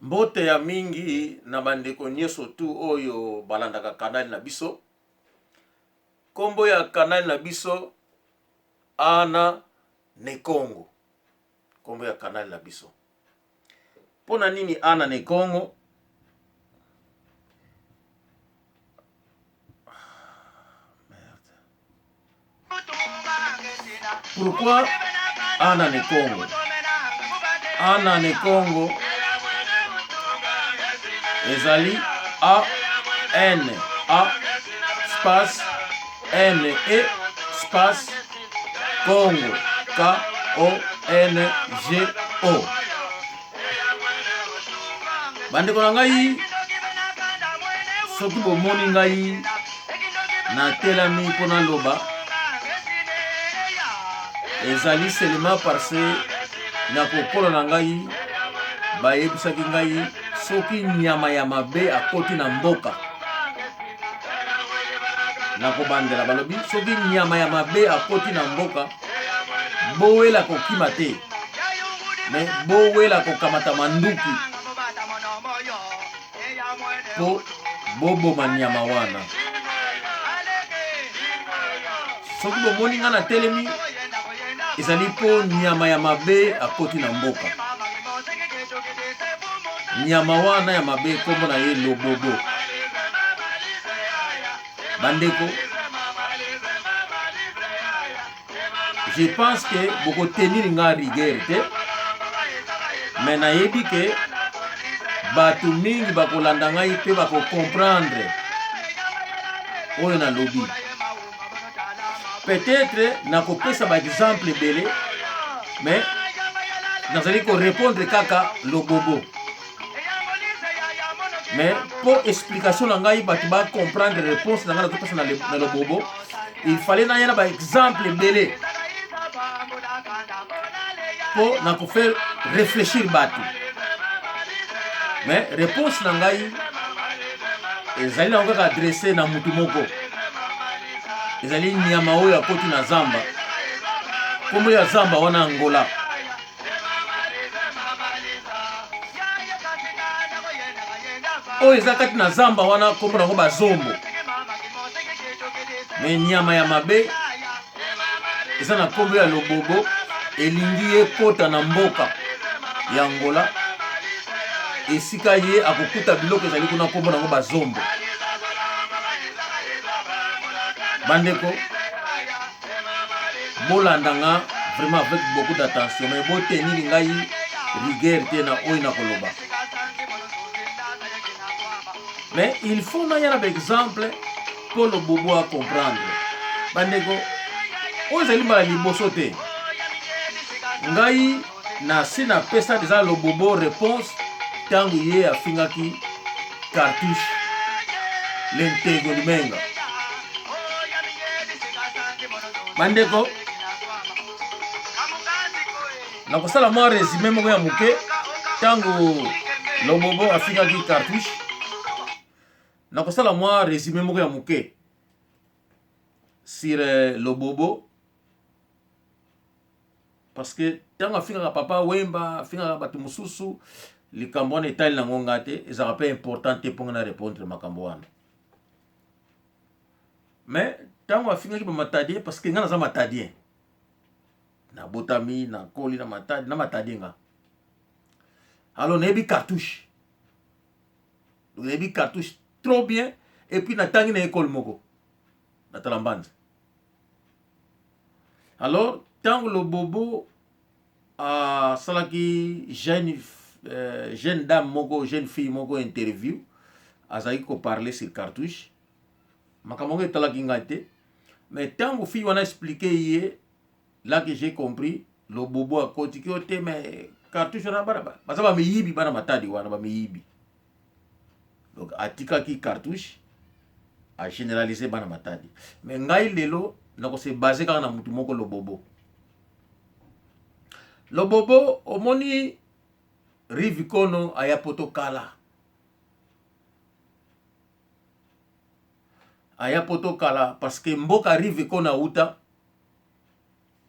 Mbote ya mingi na bandeko nioso tout oyo balandaka canal na biso. Kombo ya canal na biso Ana ne Kongo. Kombo ya canal na biso. Pona nini Ana ne Kongo? Pourquoi Anna ne Congo? Anna ne Congo ezali A N A space N E space Congo K O N G O. Bandeko na ngai, soki bomoni ngai natelami mpo naloba, ezali seulement parce na kokola na ngai bayebisaki ngai soki nyama ya mabe akoti na mboka nakobandela balobi soki nyama ya mabe akoti na mboka bowela kokima te me bowela kokamata manduki mpo boboma nyama wana soki bomoni ngai natelemi ezali mpo nyama ya mabe akoti na mboka nyama wana ya mabe nkombo na ye lobobo bandeko je pense que bokotenir nga rigueur te me nayebi ke bato mingi bakolanda ngai mpe bakocomprendre oyo nalobi peut-être nakopesa baexemple ebele mais nazali korépondre kaka lobobo mais mpo explication na ngai bato bacomprendre réponse na ngai nazopesa na lobobo il fallait naya na baexemple ebele mpo na kofaire réfléchir bato mais réponse na ngai ezali nango kaka adresse na motu moko ezali nyama oyo akoti na zamba nkombo ya zamba wana angola oyo eza kati na zamba wana nkombo nango bazombo me nyama ya mabe eza na nkombo ya lobobo elingi ye kota na mboka ya angola esika ye akokuta biloko ezali kuna nkombo nango bazombo bandeko bolanda nga vraiment avec beaucoup d'attention mais botenir ngai rigueur te na oyo nakoloba mais il faut naya na baexemple mpo lobobo a comprendre bandeko oyo ezali mbala liboso te ngai nasi napesa deja lobobo réponse ntango ye afingaki cartouche lentego limenga bandeko nakosala mwa resume moko ya moke ntango lobobo afingaki cartouche nakosala mwa resume moko ya moke sur euh, lobobo parce que ntango afingaka papa wemba afingaka bato mosusu likambo wana etali nango nga te ezalaka mpe important te mpo nga na répondre makambo wana mais ntango afingaki bamatadien parce que nga naza matadien nabotami nakoli na matadi na matadi nga alors nayebi cartouche donc nayebi cartouche trop bien et puis natangi na ekole moko na talambanza alors ntango lobobo asalaki jeune, euh, jeune dame moko jeune fille moko interview azalaki koparle sur cartouche makambo yango etalaki ngai te mais ntango fille wana explike ye là que j'ai compris lobobo akotiki yo te mais cartouche wana bana baza bamiyibi bana matadi wana bamiyibi donc atikaki cartouche agénéralise bana matadi mais ngai lelo nakose base kaka na motu moko lobobo lobobo omoni rive kono aya poto kala aya poto kala parce que mboka rive kono auta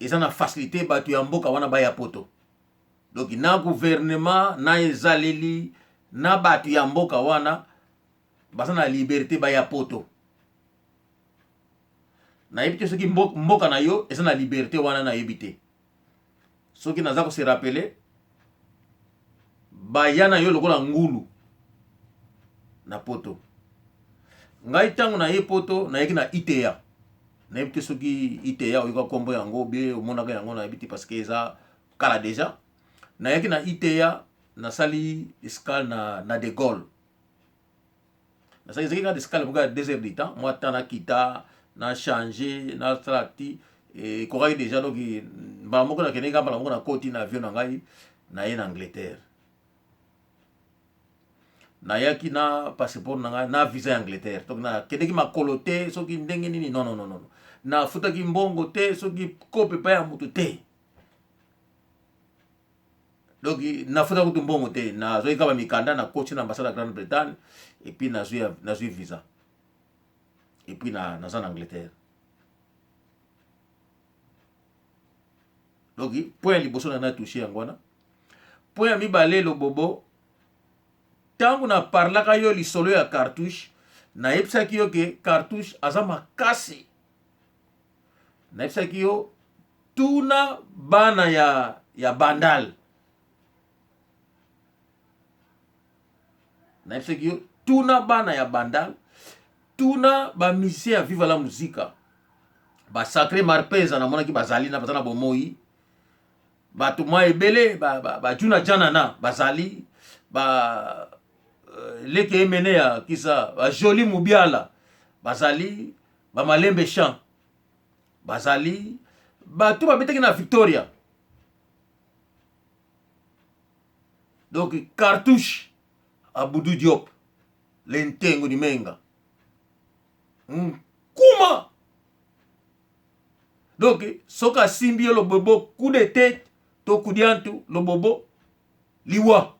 eza na facilité bato ya mboka wana baya poto donc na gouvernement na ezaleli na bato ya mboka wana baza na liberte baya poto. Nayebi te soki mboka na yo eza na liberte wana, nayebi te soki naza ko se rappeler baya na yo lokola ngulu na poto. Ngai ntango naye poto, nayaki na ITA. Nayebi te soki ITA oyoka nkombo yango bie omonaka yango, nayebi te, parce que eza kala déjà. Nayaki na ITA, nasali escale na De Gaulle. Nasali, ezalaki kaka escale moko ya 2 heures du temps, mwa temps nakita, na change, nasala ti ekokaki déjà. Donc mbala moko nakendeki kaka, mbala moko nakoti na avion na ngai, naye na Angleterre. Nayaki na passeport na ngai na visa ya Angleterre, donc nakendeki makolo te soki ndenge nini. Non, non, non, non, nafutaki mbongo te, soki kope epai ya motu te. Donc nafuta kutu mbongo te, nazwaki kaka bamikanda, nakoti na ambassade ya Grande Bretagne et puis nazwi visa et puis naza na Angleterre. Donc point ya liboso na na touche yango wana. Point ya mibale, Lobobo, ntango naparlaka yo lisolo ya Cartouche, nayebisaki yo ke Cartouche aza makasi. Nayebisaki yo, tuna bana ya Bandal. Nayebisaki yo, tuna bana ya Bandal, tuna bamusicien ya Viva la Musica, basacré Marpeza, namonaki bazali na baza na bomoi, bato mwa ebele, bajuna janana bazali, ba leke emene ya kisa, bajoli mubiala bazali, bamalembe champ bazali, bato babetaki na Victoria. Donc Cartouche Abudu Diop Lentengo Dimenga Nkuma, donc soki asimbi yo, Lobobo, coup de tête to kudiantu, Lobobo, liwa.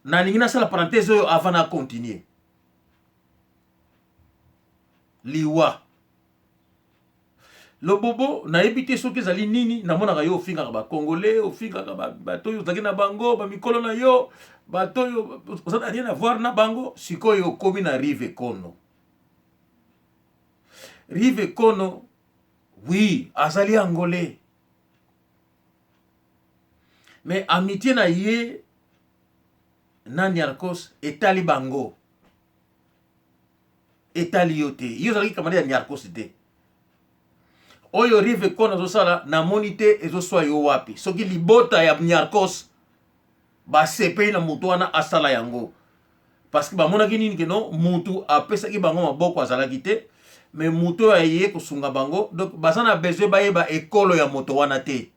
Nalingi nasala parenthèse oyo avant na continuer. Liwa, Lobobo, nayebi te soki ezali nini. Namonaka yo ofingaka bacongolais, ofingaka bato oyo ozalaki na bango, bamikolo na yo, bato oyo oza na rien à voir na bango. Sikoyo okomi na Rive Kono. Rive Kono, oui, azali angolais, mais amitié na ye na Niarcos etali bango, etali yo te. Yo ozalaki camarade ya Niarcos te. Oyo Rive Kono azosala, namoni te ezoswa yo wapi. Soki libota ya Niarcos basepeli na moto wana asala yango, parce que bamonaki nini? Ke non, mutu apesaki bango maboko azalaki te, mais moto oyo aye kosunga bango. Donc baza na besoin bayeba ekolo ya moto wana te,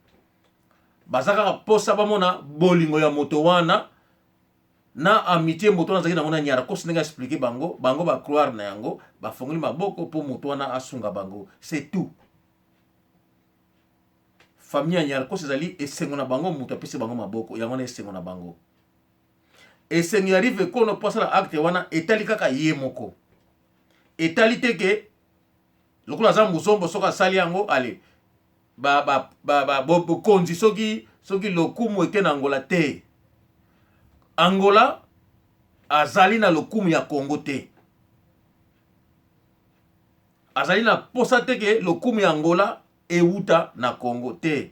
baza kaka mposa bamona bolingo ya moto wana na amitié moto wana azalaki nango na Niarcos. Ndenge expliquer bango, bango bacroire na yango, bafongoli maboko mpo moto wana asunga bango, c'est tout. Famille ya Niarcos ezali esengo na bango, moto apesi bango maboko, yango wana esengo na bango. Esengo ya Rive Kono mpo asala acte wana etali kaka ye moko, etali te ke lokola aza mozombo, soki asali yango, ale bokonzi soki lokumu eke na Angola te. Angola azali na lokumu ya Congo te, azali na posa te ke lokumu ya Angola ewuta na Congo te,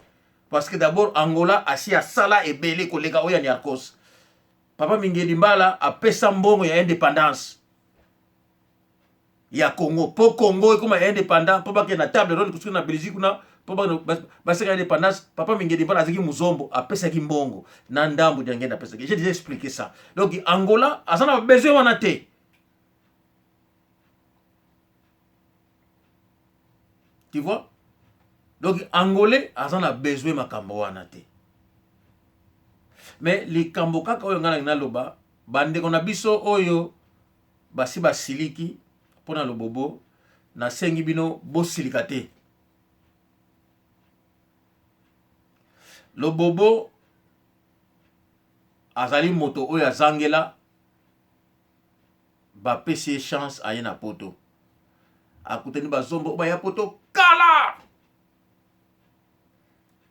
parce que d'abord Angola asi asala ebele koleka oyo ya Niarcos. Papa Mingeli Mbala apesa mbongo ya indépendance ya Congo mpo Congo ekoma ya indépendant, mpo bakende na table ronde kusuki na Belgique kuna mpo baseka indépendance. Papa Mingeli Mbala azalaki muzombo, apesaki mbongo na ndambu diangende apesaki. J'ai déjà expliqué ça. Donc Angola aza na besoin wana te, tu vois. Donc angolais aza na besoin makambo wana te. Mais likambo kaka oyo ngai nalingi naloba, bandeko na biso oyo basi basiliki mpo na Lobobo, nasengi bino bosilika te. Lobobo azali moto oyo azangela, bapesi ye chance, aye na poto, akutani bazombo oyo baya poto kala.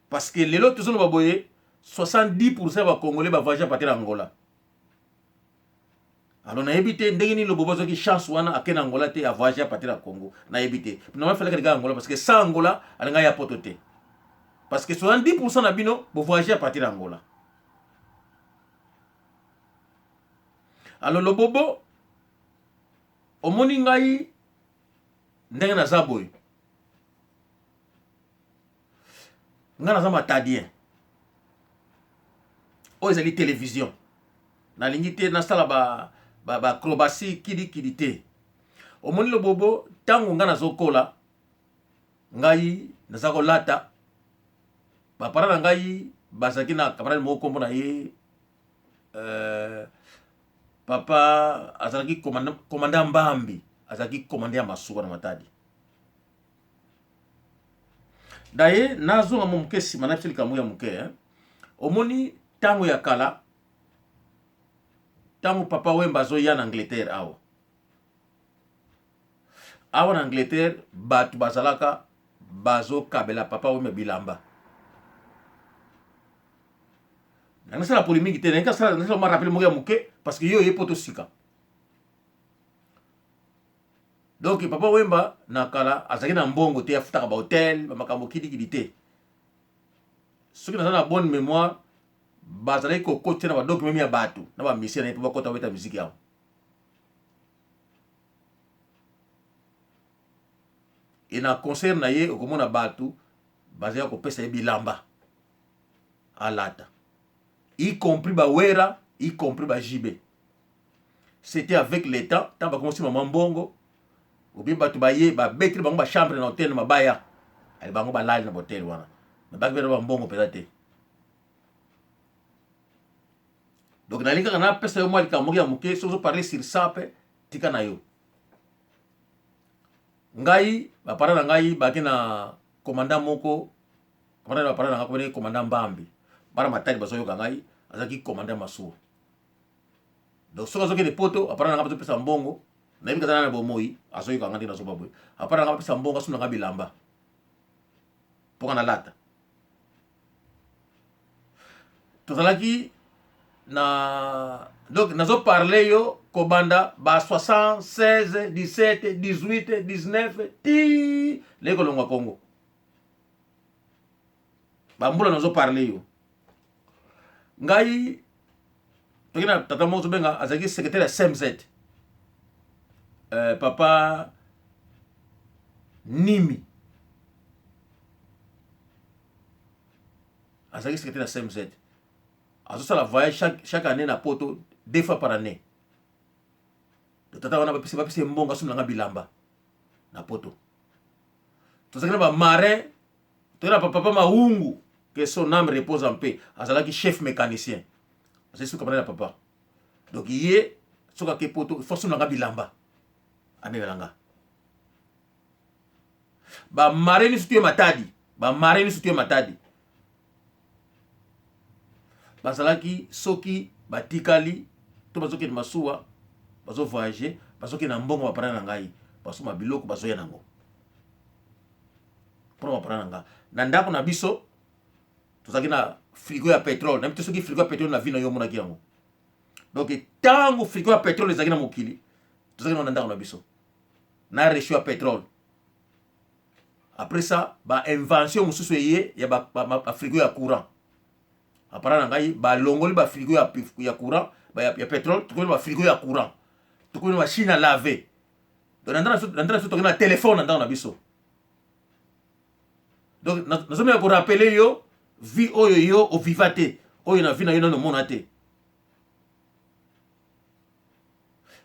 Parce que lelo tozoloba boye, 70% ya bacongolais bavoyage à partir ya Angola. Alors nayebi te ndenge nini Lobobo azwaki chance wana ake na Angola te, avoyage à partir ya Congo. Nayebi te. Normalement fallait aleka Angola parce que sans Angola alinga ya poto te. Parce que 70% na bino bovoyage à partir ya Angola. Alors Lobobo, omoni ngai ndenge naza boye, ngai naza matadien, oyo ezali télévision, nalingi te nasala ba ba acrobatie ba kilikili te. Omoni Lobobo, ntango ngai nazokola, ngai naza kolata, baparents na ngai bazalaki na camarade moko, nkombo na ye papa azalaki commandant Mbambi, azalaki commandant ya masuwa na Matadi. Daye nazonga mo moke nsima na biso likambo ya moke, eh? Omoni ntango ya kala, ntango Papa Wemba azoya na Angleterre, awa awa na Angleterre, bato bazalaka bazokabela Papa Wemba bilamba. Nasala polémique te, nalingi nasala mwa rappel moko ya moke parce que yo oye po tosika. Donc Papa Wemba na kala azalaki na mbongo te, afutaka bahotel, bamakambo kilikili te. Soki naza na bonne mémoire, bazalaki kokotia na badoki meme ya bato na bamusiciens na ye mpo bakota babeta miziki yango. E na concert na ye, okomona bato bazalaki kopesa ye bilamba alata, y compris bawera, y compris bajibe. C'était avec le temps, ntango bakomosi mama mbongo obi, bato baye babeteli bango bachambre na hotel na mabaya, ale bango balali na hotel wana, me baki bena bambongo mpenza te. Donc nalingi kaka napesa yo mwa likambo moko ya moke. Soki ozoparle sur ça mpe tika na yo. Ngai, baparents na ngai baki na commandant moko, commandant na baparents na ngai komene commandant Mbambi, bana Matadi bazoyoka ngai, azalaki commandant masuwa. Donc soki azokende poto, baparents na ngai bazopesa mbongo. Nayebi kaza na bomoi, azoyoka ngai ndenge nazoba boye. Baparents na ngai bapesa mbongo, asomba ngai bilamba mpoka nalata. Tozalaki na, donc nazoparle yo kobanda ba 76, 17, 18, 19 ti leki kolongwa Congo, bambula nazoparle yo. Ngai toki na tata moko tobenga, azalaki secrétaire ya CMZ, papa Nimi, azalaki secrétaire ya CMZ, azosala voyage chaque année na poto, deux fois par année. Tata wana bapesa mbongo, asomela nga bilamba na poto. Tozalaki na bamarin, toki na papa Maungu, que son âme repose en paix, azalaki chef mécanicien, azali suka bana na papa. Donc ye soki ake poto, faut asomela nga bilamba, amemela nga. Bamarin nyonso to ye Matadi, bamarin nyonso to ye Matadi bazalaki, soki batikali to bazokende masuwa, bazovoyage, bazokende na mbongo baparents na ngai, basomba biloko, bazoya nango mpona baparents na nga. Na ndako na biso tozalaki na frigo ya pétrole. Nayebi te soki frigo ya pétrole na vie na yo omonaki yango. Donc ntango frigo ya pétrole ezalaki na mokili, tozalaki na ndako na biso na réchaud ya pétrole. Après ça, bainvention mosusu eye ya bafrigo ya courant. Baparents na ngai balongoli bafrigo ya courant, ya pétrole, tokomi na bafrigo ya courant, tokomi na machine à laver. Donc na ndako na biso tokomi na telefone na ndako na biso. Donc nazomeka korappeler yo vie oyo yo oviva te, oyo na vie na yo nano omona te.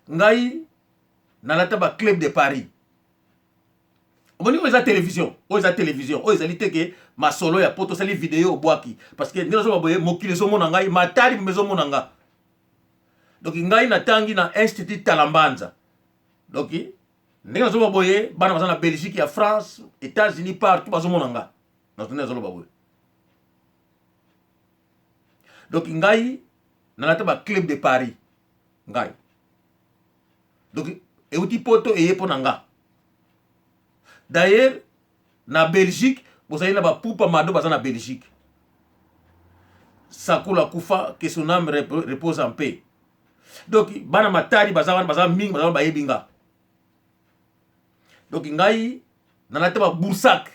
Ngai nalata baclub de Paris. Omoni, oyo eza télévision, oyo eza télévision, oyo ezali te ke masolo ya poto osali video obwaki, parce que ndenge nazoba boye, mokili ezomona ngai, Matadi mpe ezomona nga. Donc ngai natangi na Institut Talambanza. Donc ndenge nazoba boye, bana baza na Belgique, ya France, États-Unis, partout bazomona nga nde nazoloba boye. Donc ngai nalata baclub de Paris. Ngai donc euti poto, eye mpo na nga. D'ailleurs na Belgique bozali na bapupa mado, baza na Belgique. Sakula akufa, que son âme repose en paix. Donc bana Matadi baza wana, baza mingi, baza wana bayebi nga. Donc ngai nalata ba Boursac.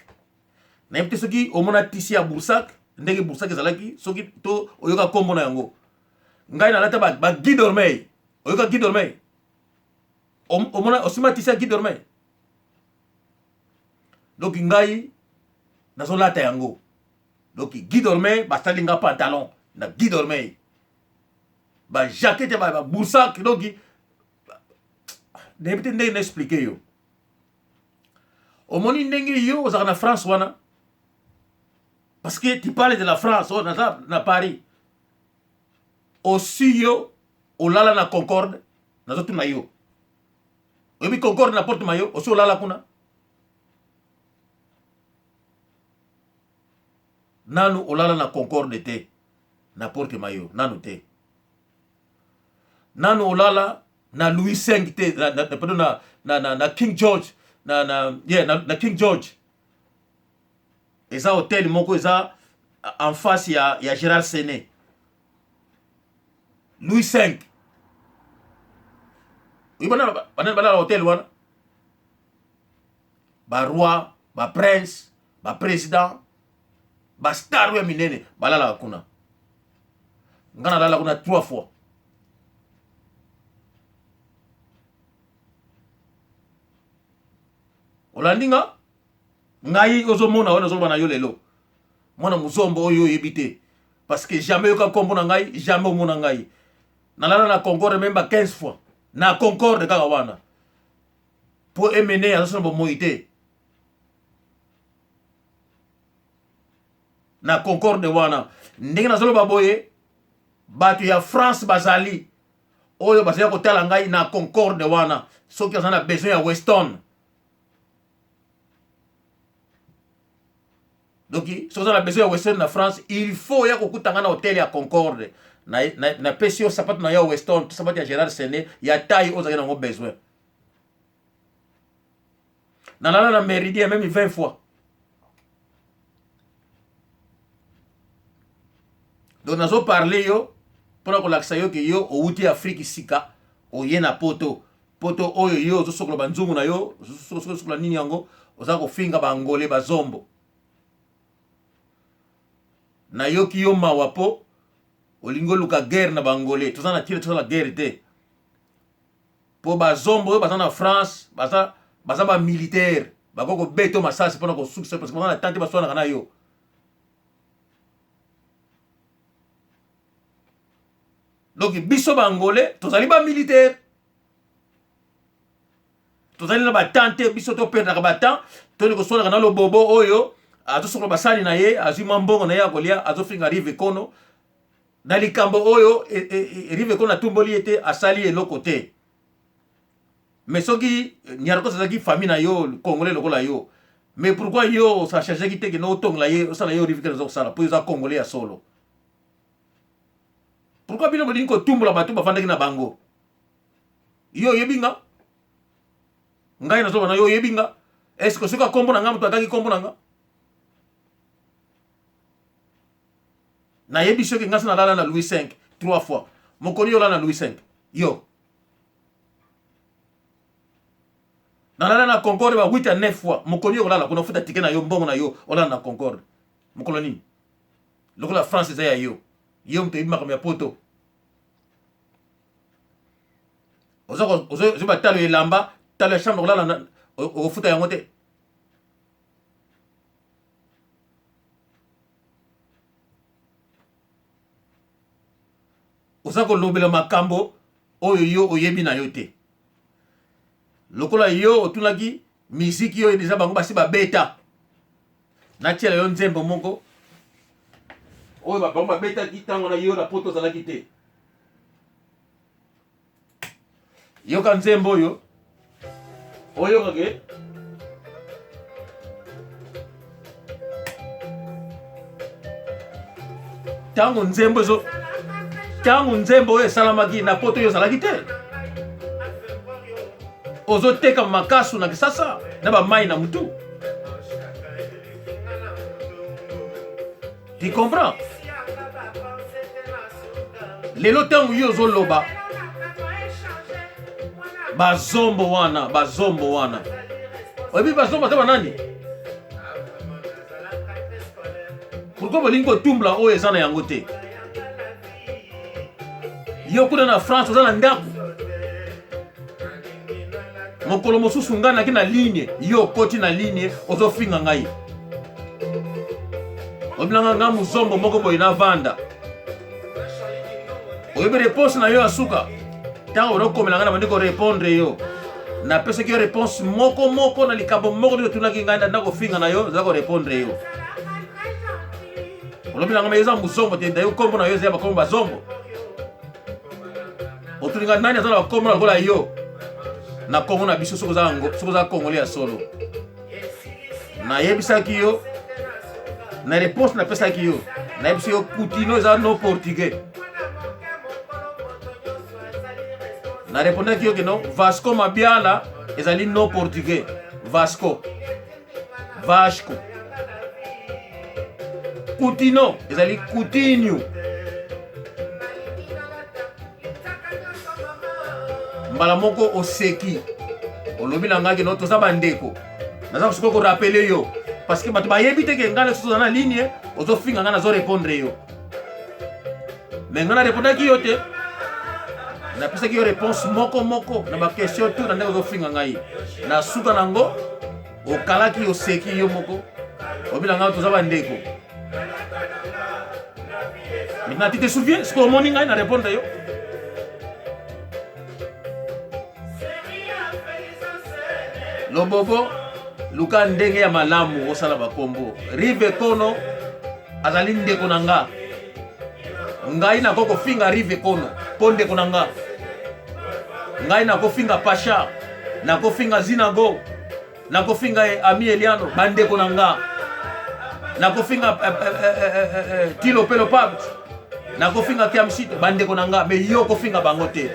Nayebi te soki omona tisi ya Boursac, ndenge Boursac ezalaki, soki to oyoka kombo na yango. Ngai nalata ba, ba Guy Dormeil. Oyoka Guy Dormeil? Omona osima tisi ya Guy Dormeil? Donc ngai nazolata yango. Donc Guy Dormeil basali nga pantalon na Guy Dormeil. Ba jaquette ba, ba Boursac donc nayebi te ndenge na expliquer yo. Omoni ndenge yo ozalaka na France wana parce que tu parles de la France, oh, naza na Paris. Osi yo olala na Concorde, nazotuna yo. Oyebi Concorde na Porte Maillot, osi olala kuna? Nanu olala na Concorde te na Porte Maillot, nanu te. Nanu olala na Louis V te, na, na, pardon, na, na, na, na King George, na, na, yeah, na, na King George. Eza hotel moko eza en face ya, ya Gérard Sené. Louis V. Oyebi bana bana bana hotel wana? Ba roi, ba prince, ba président, ba star oyo minene balalaka kuna. Nga nalala kuna 3 fois. Olandi nga? Ngai ozomona oyo nazoloba na yo lelo. Mwana muzombo oyo oyebi te. Parce que jamais yoka kombo na ngai, jamais omona ngai. Nalala na Concorde même ba 15 fois. Na Concorde kaka wana. Po emene aza na bomoi te. Na Concorde wana. Ndenge nazoloba boye, bato ya France bazali oyo bazali kotala ngai na Concorde wana. Soki aza na besoin ya Weston. Donc soki oza na besoin ya Weston na France, il faut ya kokuta ngai na hotel ya Concorde. Napesi yo sapato na yo Weston, to sapato ya Gérard Sené ya taille oyo ozalaki nango besoin. Nalala na Méridien même 20 fois. Donc nazo parler yo mpona kolakisa yo ke yo owuti Afrique sika oye na poto. Poto oyo yo ozosokola banzungu na yo, ozosokola nini yango, oza kofinga ba Angolais bazombo. Nayoki yo mawa po olingi oluka guerre na ba Angolais. Toza na tina tosala guerre te. Po bazombo oyo baza na France, baza baza ba militaire, bakoki kobeta yo masasi mpona kosukisa parce que baza na temps te baswanaka na yo. Donc biso ba Angolais tozali ba militaire. Tozali na ba temps te, biso to perdaka ba temps, toli koswanaka na lobobo oyo azosokola basali na ye, azwi mwa mbongo na ye ya kolia, azofinga Rive Kono na likambo oyo e, e, e, Rive Kono atumboli ye te, asali eloko te. Mais soki Niarcos azalaki famille na yo, Congolais lokola yo, mais pourquoi yo osachargeaki te ke no otongela ye, osala ye Rive Kono aza kosala, po oza Congolais ya solo. Pourquoi bino bolingi kotumbola bato bafandaki na bango? Yo oyebi nga? Ngai nazoba na yo oyebi nga? Est-ce que soki kombo na nga moto atangi kombo na nga? Nayebi soki nga nalala na Louis V trois fois. Mokoni yo olala na Louis V. Yo. Nalala na Concorde ba 8 à 9 fois. Mokoni yo olala kuna futa ticket na yo mbongo na yo olala na Concorde. Mokolo nini? Lokola France eza ya yo. Yo moto oyebi makambo ya poto. Ozoba talo elamba, talo ya chambre olala okofuta yango te. Oza kolobela makambo oyo yo oyebi na yo te. Lokola yo otunaki miziki oyo deja bango basi babeta. Natiela yo nzembo moko oyo bango babetaki ntango na yo na poto ozalaki te. Yoka nzembo oyo oyoka ke ntango nzembo ezo ntango nzembo oyo esalamaki na poto oyo ozalaki te ozoteka makasu na kisasa na bamai na mutu. Tu comprends? Lelo ntango yo ozoloba bazombo wana, bazombo wana, oyebi bazombo aza banani? Pourquoi bolingi kotumbla oyo eza na yango te? Yo kuna na France oza na ndako, mokolo mosusu ngai naki na ligne, yo okoti na ligne ozofinga ngai, obilanga ngai muzombo moko boye navanda. Oyebi réponse na yo ya suka ntango ozokomela ngai na bandi korepondre yo, napesaki yo réponse moko moko na likambo moko nde otunaki ngai na kofinga na yo, naza korepondre yo. Olobi na ngai eza muzombo te, dayo kombo na yo eza ya bakombo bazombo. Otuni ngai nani aza na bakombo na lokola yo na Kongo na biso, soki oza Kongole ya solo. Nayebisaki yo na réponse napesaki yo, nayebisi yo Coutinho eza no portugais. Na répondaki yo ke non, Vasco Mabiala ezali no portugais. Vasco, Vasco. Coutinho ezali Coutinho. Mbala moko oseki, olobi na ngai keno toza bandeko. Naza sikoyo korapele yo parce que bato bayebi te ke ngai na soso na ligne ozofinga ngai, nazo répondre yo, mais ngai na répondaki yo te. Napesaki yo réponse moko moko na baquestion tout na ndenge ozofinga ngai. Na suka nango okalaki, oseki yo moko, olobi na ngai toza bandeko. Maintenant tu te souviens ce omoni ngai na répondre yo? Lobobo, luka ndenge ya malamu osala bakombo. Rive Kono azali ndeko na nga. Ngai nako kofinga Rive Kono mpo ndeko na nga. Ngai nakofinga Pasha, nakofinga Zinago, nakofinga Ami Eliano, bandeko na nga. Nakofinga Tilo Pelo Pabt, nakofinga Kiamsito, bandeko na nga. Me yo kofinga bango te,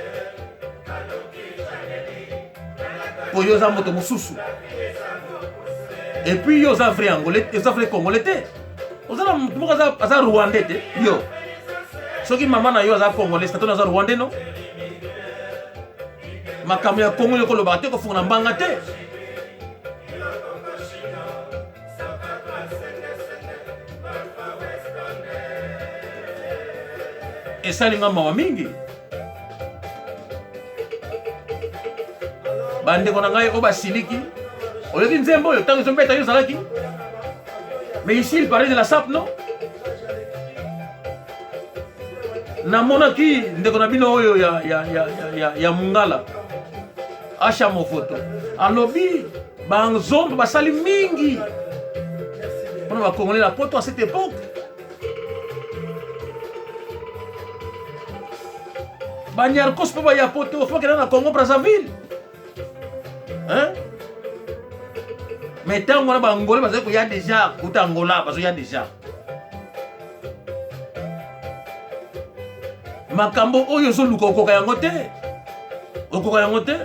po yo oza moto mosusu. Et puis yo oza vrai angolais, oza vrai congolais te. Oza na moto moko aza rwandais te. Yo soki mama na yo aza congolais, tata aza rwandais, no makambo ya Kongo yo kolobaka te, kofungola mbanga te. Esali nga mawa mingi, bandeko na ngai oyo basiliki. Oyoki nzembo oyo ntango ezobeta yo ozalaki? Mais ici il parlait de la SAP, non? Namonaki ndeko na bino oyo ya, ya, ya, ya, ya, ya Mungala Asha Mofoto alobi banzombo basali mingi mpona bakongole na poto à cette époque. Banyarkos mpo baya poto fo bakenda na Congo Brazzaville, hein? Mais ntango wana bangole bazali koya deja kuta Angola, bazoya deja. Makambo oyo ozoluka okoka yango te, okoka yango te,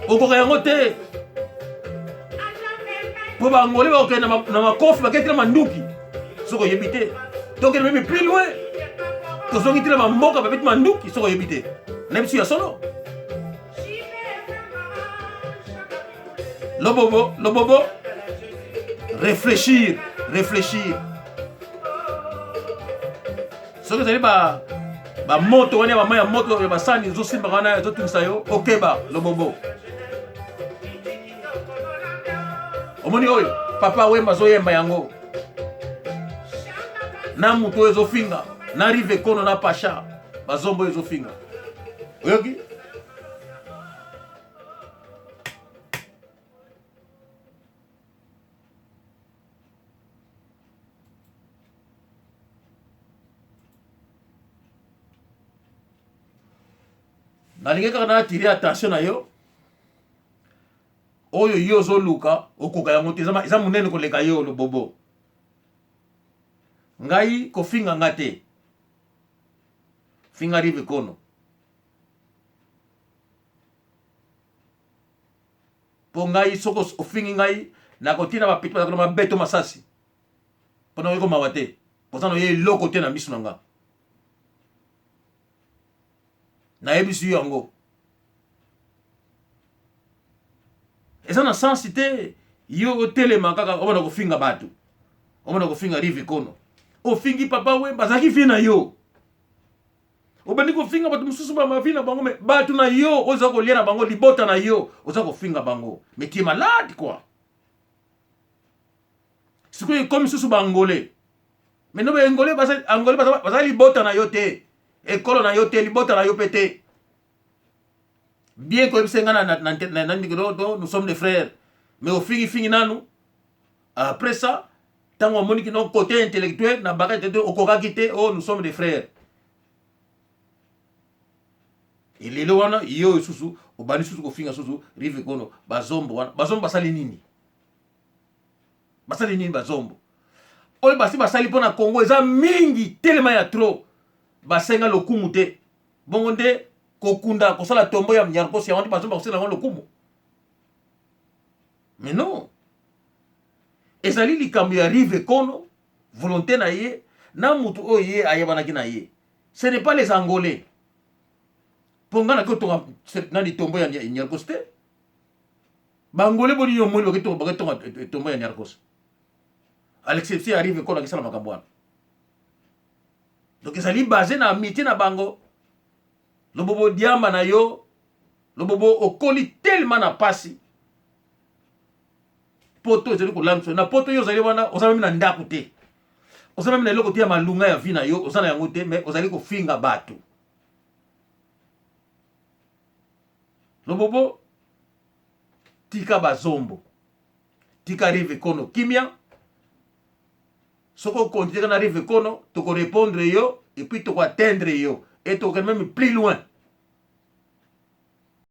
okoka yango te, mpo bangole bakokende na makofi, baketi na manduki. Soki oyebi te, tokende meme plus loin, tozongi te na bamboka babeti manduki. Soki oyebi te, na biso ya solo. Lobobo, lobobo, réfléchir, réfléchir. Soki ezali ba bamoto wana ya bamai ya moto ya basani ezosimbaka wana, ezotungisa yo, okeba lobobo. Omoni oyo papa Wemba azoyemba yango na moto oyo ezofinga na Rive Kono na Pasha, bazombo oyo ezofinga, oyoki? Nalingi kaka na attirer attention na yo. Oyo yo ozoluka okoka yango te, eza monene koleka yo lobobo. Ngai kofinga nga te, finga Rive Kono, mpo ngai soki ofingi ngai nakotina bapeti bazakona mabeto masasi mpo nakoki komawa te. Oza na ye eloko te na miso na nga. Nayebisi yo yango. Eza na sens te yo otelema kaka obanda kofinga bato. Obanda kofinga Rive Kono. Ofingi Papa Wemba azalaki vie na yo. Obandi kofinga bato mosusu ba mavi na bango, mais bato na yo oza kolia na bango, libota na yo oza kofinga bango. Mais tu es malade quoi. Sikoyo ekomi susu ba Angolais. Mais no ba Angolais baza Angolais baza baza libota na yo te. Ekolo na yo te, libota na yo pe te. Bien koyebisa nga na na na, na, na, na, nous sommes des frères. Mais ofingi fingi nanu. Après ça, ntango omoni kino côté intellectuel na baka intellectuel okokaki te, oh nous sommes des frères. Elelo wana yo susu obandi susu kofinga susu Rive Kono bazombo wana bazombo basali nini? Basali nini bazombo? Oyo basi basali mpo na Congo eza mingi telema ya trop. Basenga lokumu te. Bongo nde kokunda kosala tombo ya Nyarkos yango nde bazombo bakosala yango lokumu. Mais non. Ezali likambo ya Rive Kono, volonté na ye, na mutu oyo ye ayebanaki na ye. Ce n'est pas les Angolais. Mpo nga naki otonga nani tombo ya Nyarkos te. Bangole boni yo omoni baketonga tombo ya Nyarkos. À l'exception ya Rive Kono akisala makambo wana. Donc ezali basé na amitié na bango. Lobobo diamba na yo, lobobo okoli tellement na pasi. Poto ezali kolangisa na poto yo ozali wana oza meme na ndako te. Oza meme na eloko te ya malunga ya vie na yo, oza na yango te mais ozali kofinga bato. Lobobo tika bazombo. Tika Rive Kono kimia. Soki okontinue na Rive Kono, toko répondre yo et puis toko atteindre yo et tokokende même plus loin.